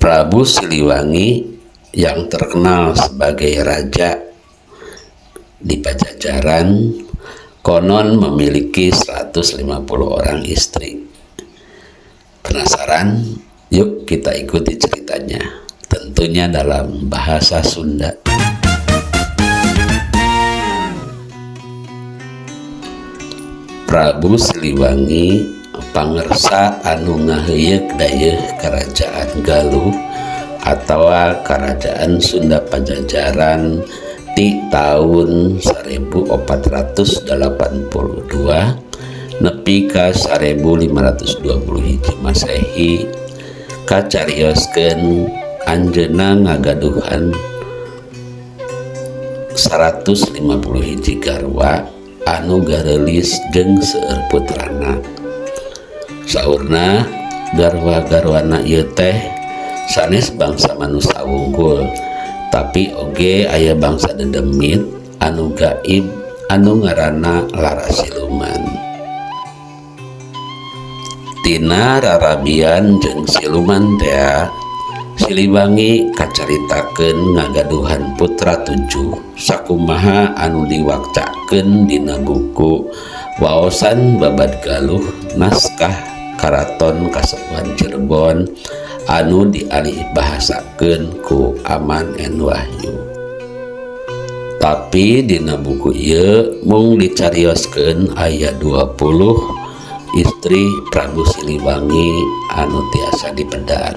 Prabu Siliwangi yang terkenal sebagai raja di Pajajaran konon memiliki 150 orang istri. Penasaran? Yuk kita ikuti ceritanya. Tentunya dalam bahasa Sunda. Prabu Siliwangi pangersa anu ngaheuyeuk dayeuh Kerajaan Galuh atawa Kerajaan Sunda Pajajaran ti tahun 1482 nepi ka 1520 hiji Masehi kacarioskeun anjeunna ngagaduhan 150 hiji garwa anu gareulis jeung seueur putrana. Saurna garwa-garwana ieu teh sanes bangsa manusa wungkul, tapi oge aya bangsa dedemit anu gaib anu ngaranna Lara Siluman. Tina rarabian jeung siluman tea, Siliwangi kacaritakeun ngagaduhan putra 7 sakumaha anu diwakcakeun dina buku Waosan Babad Galuh naskah Karaton Kasepuhan Cirebon anu dialih bahasakeun ku Aman N Wahyu. Tapi dina buku ieu mung dicarioskeun aya 20 istri Prabu Siliwangi anu tiasa dipedar.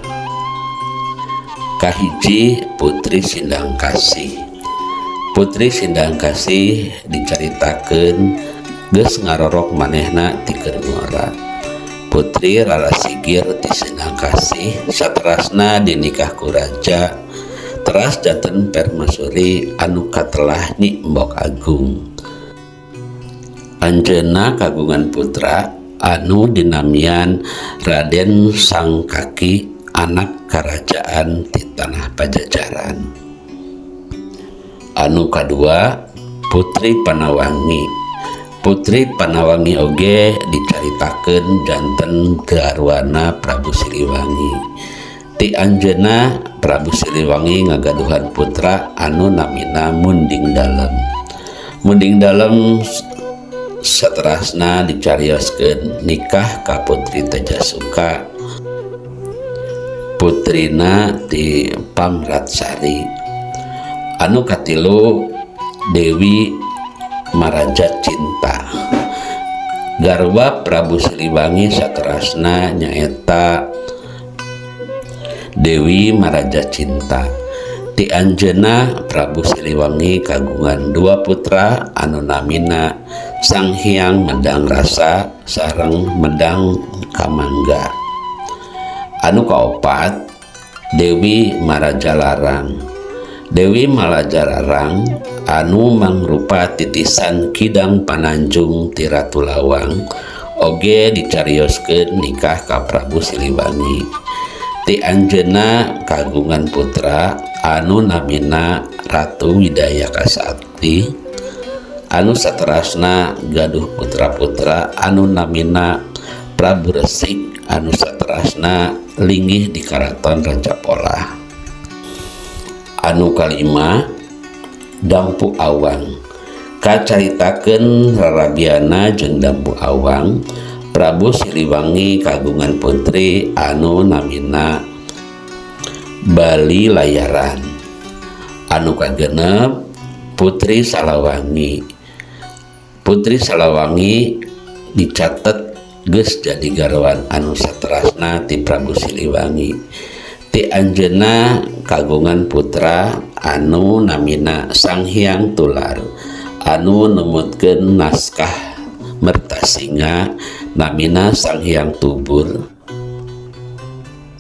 Kahiji, Putri Sindang Kasih. Putri Sindang Kasih dicaritakeun geus ngarorok manehna ti keur ngora. Putri Rara Sigir ti Sindang Kasih saterasna dinikah ku raja teras janten permaisuri anu katelah Nyi Mbok Agung. Anjeunna kagungan putra anu dinamian Raden Sangkaki, anak kerajaan di tanah Pajajaran. Anu kadua, Putri Panawangi. Putri Panawangi oge dicaritakeun janten garwana Prabu Siliwangi. Ti anjeunna Prabu Siliwangi ngagaduhan putra anu namina Munding Dalem. Munding Dalem saterasna dicarioskeun nikah ka Putri Tejasuka, putrina ti Pamratsari. Anu katilu, Dewi Maraja Cinta. Garwa Prabu Siliwangi saterasna nyaeta Dewi Maraja Cinta. Ti anjeunna Prabu Siliwangi kagungan 2 putra anu namina Sang Hyang Medang Rasa sareng Medang Kamangga. Anu kaopat, Dewi Maraja Larang. Dewi Maraja Larang anu mangrupa titisan Kidang Pananjung ti Ratu Lawang oge dicarioskeun nikah ka Prabu Siliwangi. Ti anjeunna kagungan putra anu namina Ratu Widaya Kasakti anu saterasna gaduh putra-putra anu namina Prabu Resik anu saterasna linggih di Karaton Rajapolah. Anu kalima, Dampu Awang. Kacaritakeun rarabiana jeung Dampu Awang, Prabu Siliwangi kagungan putri anu namina Bali Layaran. Anu kagenep, Putri Salawangi. Putri Salawangi dicatet geus jadi garwan anu saterasna ti Prabu Siliwangi. Ti anjeunna kagungan putra anu namina Sang Hyang Tular anu numutkeun naskah Mertasinga namina Sang Hyang Tubur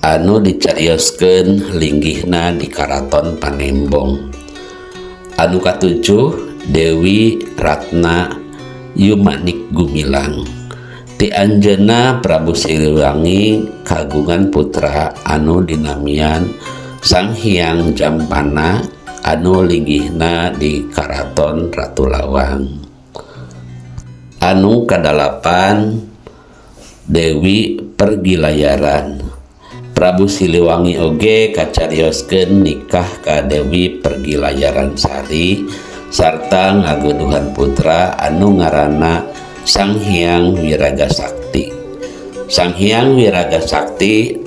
anu dicarioskeun linggihna di Karaton Panembong. Anu katujuh, Dewi Ratna Yumanik Gumilang. Ti anjeunna Prabu Siliwangi kagungan putra anu dinamian Sang Hyang Jampana anu linggihna di Karaton Ratu Lawang. Anu kadalapan, Dewi Pergilayaran. Prabu Siliwangi oge kacarioskeun nikah ka Dewi Pergilayaran Sari sarta ngageduhan putra anu ngaranna Sang Hyang Wiraga Sakti. Sang Hyang Wiraga Sakti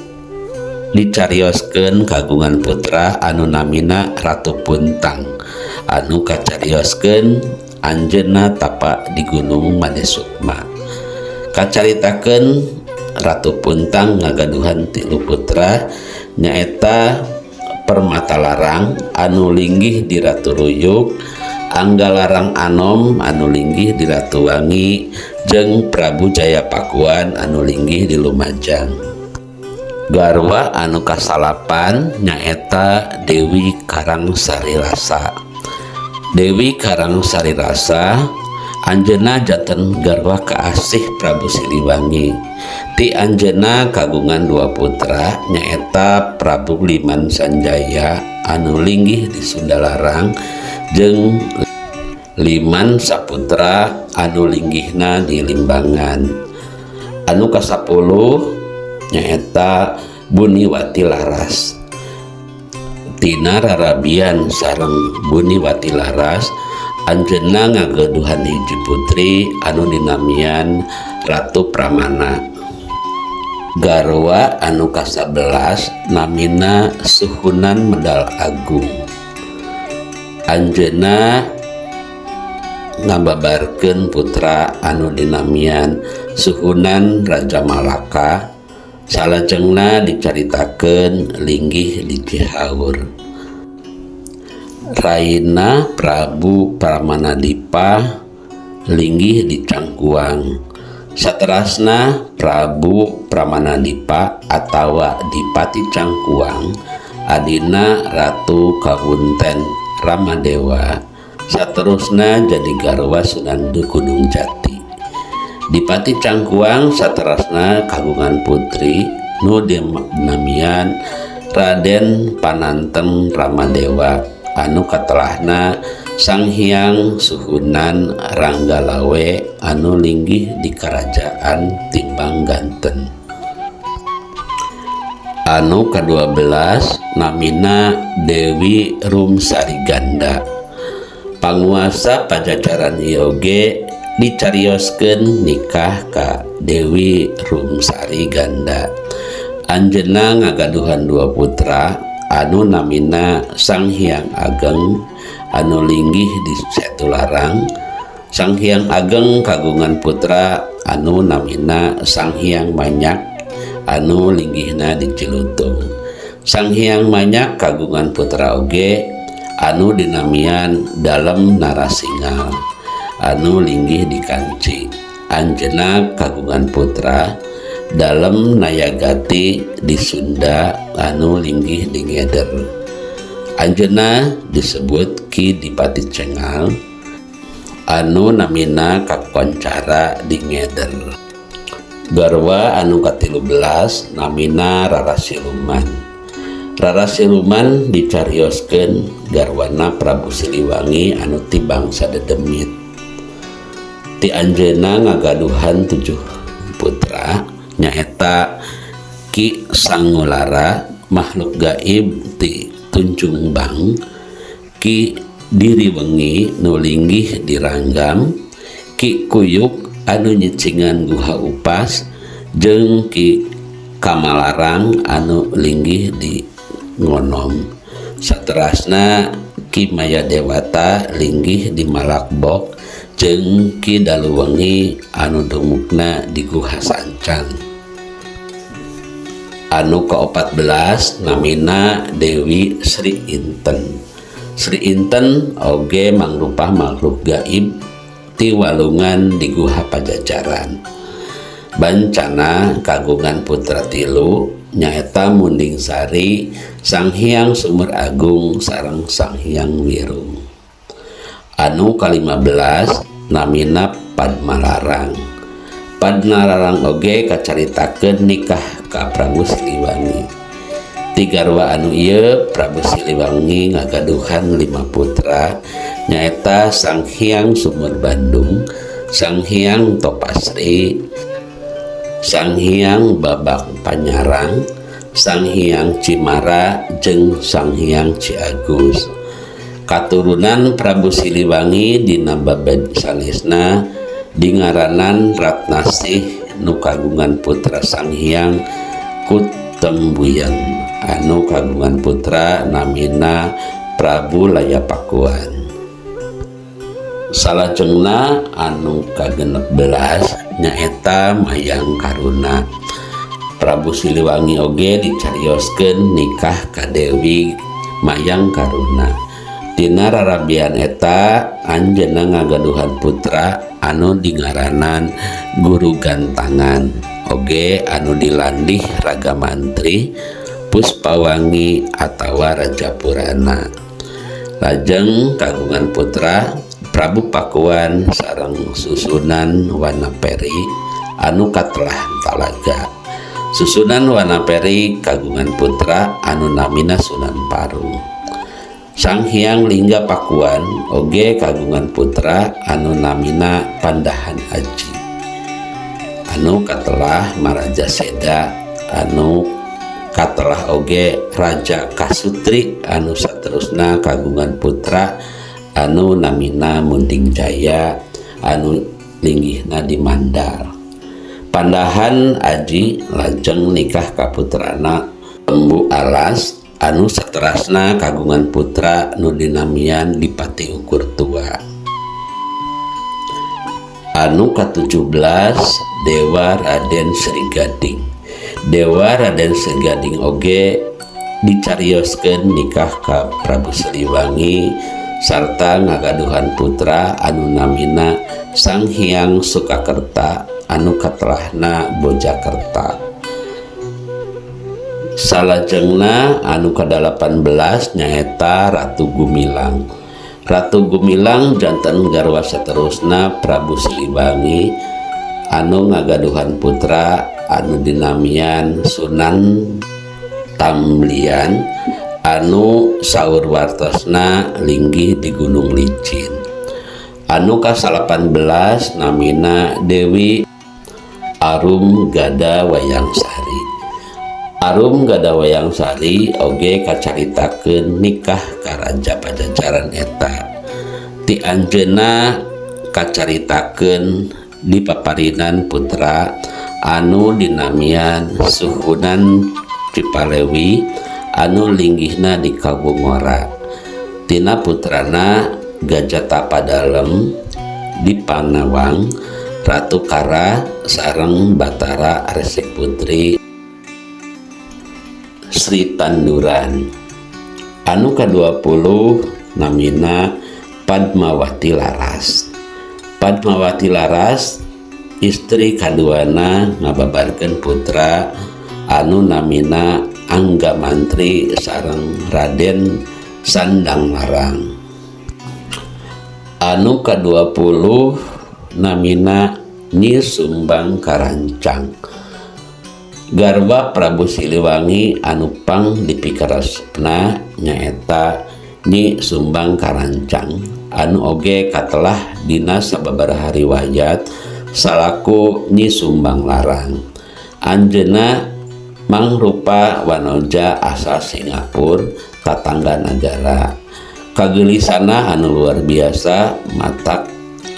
dicarioskeun kagungan putra anu namina Ratu Puntang anu kacarioskeun anjeunna tapa di Gunung Madesukma. Kacaritakeun Ratu Puntang ngagaduhan tilu putra, nyaeta Permata Larang anu linggih di Ratu Ruyuk, Anggalarang Anom anu linggih di Ratu Wangi, jeung Prabu Jaya Pakuan anu linggih di Lumajang. Garwa anu kasalapan nyaeta Dewi Karang Sarirasa. Dewi Karang Sarirasa anjeunna janten garwa kaasih Prabu Siliwangi. Ti anjeunna kagungan dua putra, nyaeta Prabu Liman Sanjaya anu linggih di Sundalarang jeung Liman Saputra anu linggihna di Limbangan. Anu kasapuluh nyaeta Buniwati Laras. Tina rarabian sareng Buniwati Laras, anjeunna ngageduhan hiji putri anu dinamian Ratu Pramana. Garwa anu kasabelas namina Suhunan Medal Agung. Anjeunna ngababarkeun putra anu dinamian Suhunan Raja Malaka, salajengna dicaritakeun linggih di Cihaur. Raina Prabu Pramanadipa linggih di Cangkuang. Saterasna Prabu Pramanadipa atawa Dipati Cangkuang adina Ratu Kawunten Ramadewa, saterusna jadi garwa Sunan Gunung Jati. Dipati Cangkuang saterasna kagungan putri nu dinamian Raden Pananten Ramadewa anu katelahna Sang Hyang Suhunan Ranggalawe anu linggih di Kerajaan Timbang Ganten. Anu ka-12 namina Dewi Rumsariganda. Panguasa Pajajaran ieu oge dicarioskeun nikah ka Dewi Rumsariganda. Anjeunna ngagaduhan dua putra anu namina Sang Hyang Ageng anu linggih di Setularang. Sang Hyang Ageng kagungan putra anu namina Sang Hyang Manyak anu linggihna di Cilutung. Sang Hyang Manyak kagungan putra oge anu dinamian Dalem Narasingal anu linggih di Kanci. Anjeunna kagungan putra Dalem Nayagati di Sunda anu linggih di Ngeder. Anjeunna disebut Ki Dipati Cengal anu namina kakoncara di Ngeder. Garwa anu ka-13 namina Rara Siluman. Rara Siluman dicarioskeun garwana Prabu Siliwangi anu ti bangsa Dedemit. Ti anjeunna ngagaduhan 7 putra, nyaeta Ki Sangulara makhluk gaib ti Tunjung Bang, Ki Diriwengi nu linggih di Ranggam, Ki Kuyuk anu nyicingan Guha Upas, jeung Ki Kamalarang anu linggih di Ngonom. Saterasna Ki Maya Dewata linggih di Malakbok jeung Ki Daluwengi anu dumukna di Guha Sancang. Anu ke-14 namina Dewi Sri Inten. Sri Inten oge mangrupa makhluk gaib ti walungan di Guha Pajajaran. Bancana kagungan putra tilu, nyaeta Munding Sari, Sang Hyang Sumur Agung sareng Sang Hyang Wirung. Anu ka-15 namina Padmalarang. Padmalarang oge kacaritakeun nikah ka Prabu Siliwangi. Ti garwa anu ieu Prabu Siliwangi ngagaduhan 5 putra, nyaeta Sang Hyang Sumur Bandung, Sang Hyang Topasri, Sang Hyang Babak Panyarang, Sang Hyang Cimara jeung Sang Hyang Ciagus. Katurunan Prabu Siliwangi dina babad sanesna dingaranan Ratnasih nu kagungan putra Sang Hyang Kutembuyan anu kagungan putra namina Prabu Layapakuan. Salajengna anu ka-16 nyaeta Mayang Karuna. Prabu Siliwangi oge dicarioskeun nikah ka Dewi Mayang Karuna. Tina rarabian eta anjeunna ngagaduhan putra anu dingaranan Guru Gantangan oge anu dilandih Raga Mantri Puspawangi atawa Raja Purana. Lajeng kagungan putra Prabu Pakuan sareng Susunan Wanaperi anu katelah Talaga. Susunan Wanaperi kagungan putra anu namina Sunan Parung. Sang Hyang Lingga Pakuan oge kagungan putra anu namina Pandahan Aji anu katelah Maraja Seda anu katelah oge Raja Kasutri anu saterusna kagungan putra anu namina Munding Jaya anu linggihna di Mandar. Pandahan Aji lajeng nikah ka putrana Lembu Alas anu saterasna kagungan putra nu dinamian Dipati Ukur Tua. Anu ka-17 Dewa Raden Sri Gading. Dewa Raden Sri Gading oge dicarioskeun nikah ka Prabu Siliwangi sarta ngagaduhan putra anu namina Sang Hyang Sukakerta anu katelahna Bojakerta. Salajengna anu ka-18 nyaeta Ratu Gumilang. Ratu Gumilang janten garwa saterusna Prabu Siliwangi anu ngagaduhan putra anu dinamian Sunan Tamlian anu saur wartosna linggih di Gunung Licin. Anu ka-18 namina Dewi Arum Gada Wayangsari. Arum Gada Wayangsari oge kacaritakeun nikah ka Raja Pajajaran eta. Ti anjeunna kacaritakeun dipaparinan putra anu dinamian Suhunan Cipalewi anu linggihna di Kawungora. Tina putrana Gajah Tapa Dalem di Panawang, Ratu Kara sareng Batara Resik Putri Sri Tanduran. Anu ka-20 namina Padmawati Laras. Padmawati Laras istri kaduana ngababarkeun putra anu namina Angga Mantri sareng Raden Sandang Larang. Anu ka-20 namina Nyi Sumbang Karancang. Garwa Prabu Siliwangi anu pang dipikaresepna nyaeta Nyi Sumbang Karancang anu oge katelah dina sababaraha riwayat salaku Nyi Sumbang Larang. Anjeunna mangrupa wanoja asal Singapura, tatangga nagara. Kagelisana anu luar biasa matak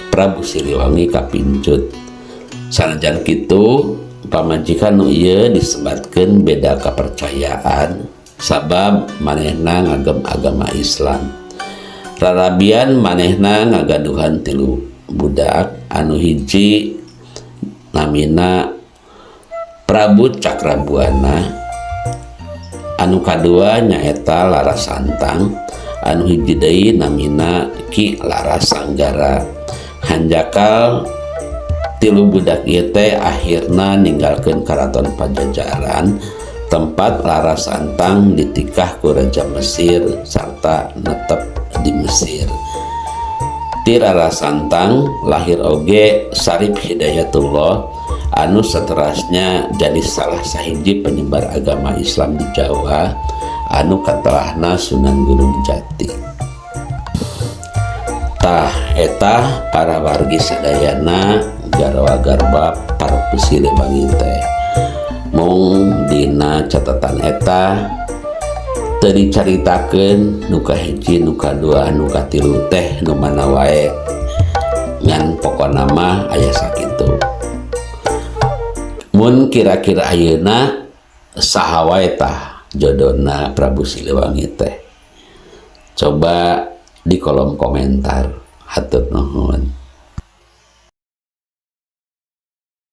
Prabu Siliwangi kapincut. Sanajan kitu, pamajikan nu ieu disebatkeun beda kepercayaan sabab manehna ngagem agama Islam. Rarabian manehna ngagaduhan tilu budak, anu hiji namina Prabu Cakrabuana, anu kadua nyaeta Laras Santang, anu hiji deui namina Ki Laras Sanggara. Hanjakal tilu budak ieu teh akhirna ninggalkeun Karaton Pajajaran, tempat Laras Santang ditikah ku Raja Mesir sarta netep di Mesir. Ti Laras Santang lahir oge Sarip Hidayatullah anu seterasnya jadi salah sahiji penyebar agama Islam di Jawa anu katelahna Sunan Gunung Jati. Tah eta para wargi sadayana garwa-garwa Prabu Siliwangi teh. Mung dina catatan eta teu dicaritakeun nu kahiji, nu kadua, nu katilu teh nu mana wae, ngan pokona mah aya sakitu. Mun kira-kira ayeuna saha wae tah jodona Prabu Siliwangi teh? Coba di kolom komentar. Hatur nuhun.